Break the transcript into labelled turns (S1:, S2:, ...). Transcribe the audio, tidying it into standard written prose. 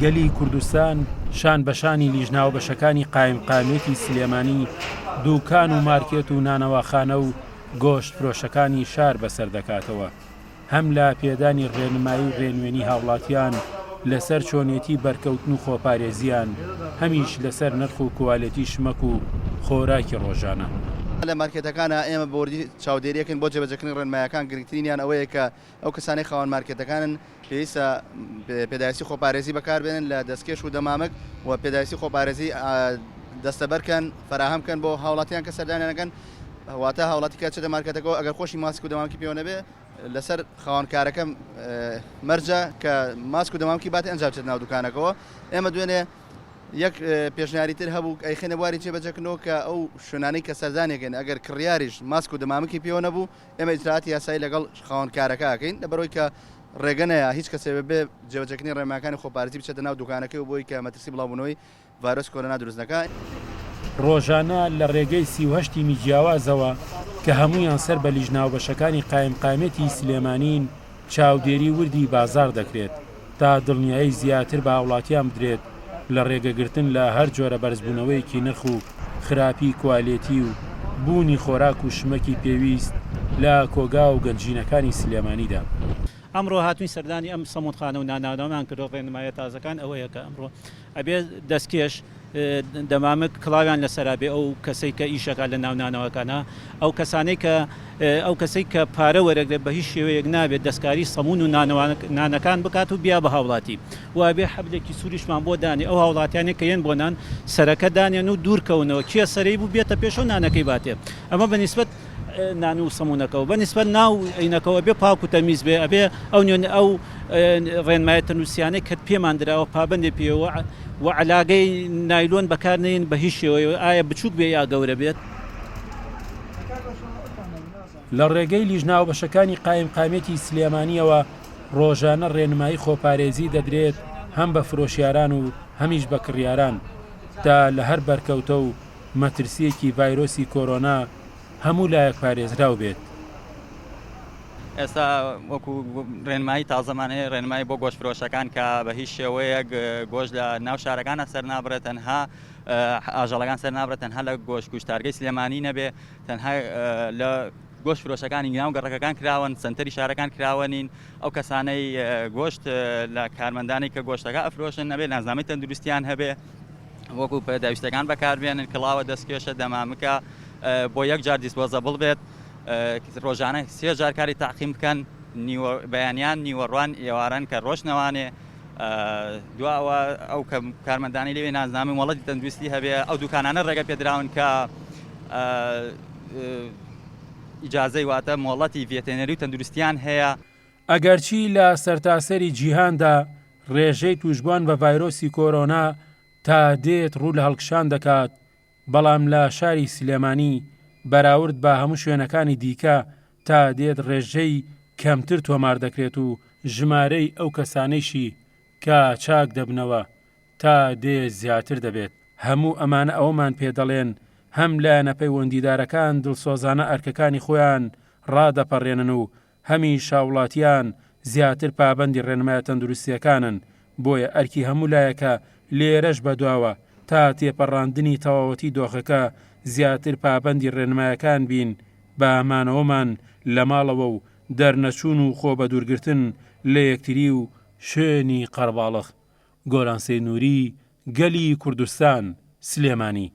S1: گەلی کوردستان شان بە شانی لیژنە هاوبەشەکانی قایمقامیەتی سلێمانی دوکان و مارکێت و نانەواخانە و گۆشت فرۆشەکانی شار بەسەر دەکاتەوە هەم لە پێدانی ڕێنمایی و ڕێنوێنی هاوڵاتیان لەسەر چۆنیەتی بەرکەوتن و خۆپارێزیان هەمیش لەسەر نرخ و کوالێتی شمەک و خۆراکی ڕۆژانە.
S2: لە مارکێتەکانا ئێمە بە وردی چاودێریەکەین بۆ جێبەجێکردنی ڕێنمایەکان گرنگترینیان ئەوەیە کە ئەو کەسانەی خاوەن مارکێتەکانن پێویستە پێداویستی خۆپارێزی بەکاربێنن لە دەستکێش و دەمامک و پێداویستی خۆپارێزی دەستەبەرکەن فەراهەم کەن بۆ هاوڵاتیان کە سەردانیان ئەکەن واتە هاوڵاتی کە چێتە مارکێتەکەەوە ئەگەر خۆشی ماسک و دەمامکی پێوە نەبێ لەسەر خاوەن کارەکە مەرجە کە ماسک و دەمامکی باتێ ئەنجا بچێت ناو دوکانەکەەوە ئێمە دوێنێ یەک پێشنیاری تر هەبوو ئەیخەینە بواری جێبەجێکردنەوە کە ئەو شوێنانەی کە سەردانێکن ئەگەر کڕیاریش ماسک و دەمامکی پێوە نەبوو ئێمە ئیجرائاتی یاسایی لەگەڵ خاوەن کارەکە ئەکەین لەبەرئەوەی کە ڕێگە نەیا هیچ کەسێ بەبێ جێبەجێکردنی ڕێنمایەکانی خۆپارێزی بچێتە ناو دوکانەکەی و بۆی کە مەترسی بڵاوبوونەوەی ڤایرۆسی کۆرۆنا دروست نەکا.
S1: ڕۆژانە لە ڕێگەی 38 تیمی جیاوازەوە کە هەموویان سەر بە لیژنە هاوبەشەکانی قایمقامیەتی سلێمانین چاودێری وردی بازاڕ دەکرێت تا دڵنیایی زیاتر بە هاوڵاتیان بدرێت لە ڕێگەگرتن لە هەر جۆرە بەرزبوونەوەیەکی نرخ و خراپی کوالێتی و بوونی خۆراک و شمەکی پێویست لە کۆگا و گەنجینەکانی سلێمانیدا.
S3: ئەمڕۆ هاتووین سەردانی ئەم سەمونخانە و ناناوانەمان کردووە، ڕێنماییە تازەکان ئەوەیە کە ئەمڕۆ ئەبێ دەستکێش، دەمامک، کڵاویان لەسەرا بێ ئەو کەسەی کە ئیشەکات لە ناو نانەواکانا، ئەو کەسانەی کە ئەو کەسەی کە پارە وەرەگرێت بە هیچ شێوەیەک نابێت دەستکاری سەمون و نانەکان بکات و بیا بە هاوڵاتی و ئەبێ حەبلێکی سوریشمان بۆ دانێ ئەو هاوڵاتیانەی کە یەن بۆ نان سەرەکە دانێن و دوور کەونەوە کێ سەرەی بوو بێتە پێشەوە نانەکەی باتێ ئەمە بە نیسبەت نان و سەمونەکەوە بە نیسبەت ناو عینەکەوە ئەبێ پاک و تەمیز بێ ئەبێ ئەو نوێن ئەو ڕێنمایە تەندروستیانەی کە پێمان دراوە پابەندێ پێوە و عەلاگەی نایلۆن بەکار نەین بە هیچ شێوەیە ئایا بچووک بێ یا گەورە بێت.
S1: لە ڕێگەی لیژنە هاوبەشەکانی قایمقامیەتی سلێمانییەوە ڕۆژانە ڕێنمایی خۆپارێزی دەدرێت هەم بە فرۆشیاران و هەمیش بە کڕیاران تا لە هەر بەرکەوتە و مەترسییەکی ڤایرۆسی کۆرۆنا هەموو لایەک پارێزراو بێت.
S4: ئێستا وەکو ڕێنمایی تازەمان هەیە ڕێنمایی بۆ گۆشتفرۆشەکان کە بە هیچ شێوەیەک گۆشت لە ناو شارەکانە سەر نابڕێت تەنها ئاژەڵەکان سەر نابڕێت تەنها لە گۆشت کوشتارگەی سلێمانی نەبێ تەنها لە گۆشت فرۆشەکانی ناو گەڕەکەکان کراون سنتەری شارەکان کراوەنین ئەو کەسانەی گۆشت لە کارمەندانی کە گۆشتەکە ئەفرۆشن نەبێ نازنامەی تەندروستیان هەبێ وەکو پێداویستەکان بەکاربێنن کڵاوە دەستکێشە دەمامکە بۆ یەک جار disposable بێت ڕۆژانە سێ جار کاری تاقیم بکەن بەیانیان نیوەڕوان ئێواران کە ڕۆژنەوانێ دواوە ئەو کە کارمەندانی لەوێ نازنامەی مۆڵەتی تەندروستی هەبێ ئەو دوکانانە ڕێگە پێدراون کە ئیجازەی واتە مۆڵەتی ڤێتێنەری و تەندروستیان هەیە.
S1: ئەگەرچی لە سەرتاسەری جیهاندا ڕێژەی تووشبووان بە ڤایرۆسی کۆرۆنا تا دێت ڕوو لە هەڵکشان دەکات، بەڵام لە شاری سلێمانی بەراورد بە هەموو شوێنەکانی دیکە تا دێت ڕێژەی کەمتر تۆمار دەکرێت و ژمارەی ئەو کەسانەیشی کە چاک دەبنەوە تا دێ زیاتر دەبێت. هەموو ئەمانە ئەوەمان پێ دەڵێن هەم لایەنە پەیوەندیدارەکان دڵسۆزانە ئەرکەکانی خۆیان ڕادەپەڕێنن و هەمیش هاوڵاتیان زیاتر پابەندی ڕێنمایە تەندروستییەکانن، بۆیە ئەرکی هەموو لایەکە لێرەش بەدواوە تا تێپەڕاندنی تەواوەتی دۆخەکە زیاتر پابەندی ڕێنمایەکان بین بە مانەوەمان لە ماڵەوە و دەرنەچوون و خۆ بەدوورگرتن لە یەکتری و شوێنی قەرەباڵغ. گۆران سەید نوری، گەلی کوردستان، سلێمانی.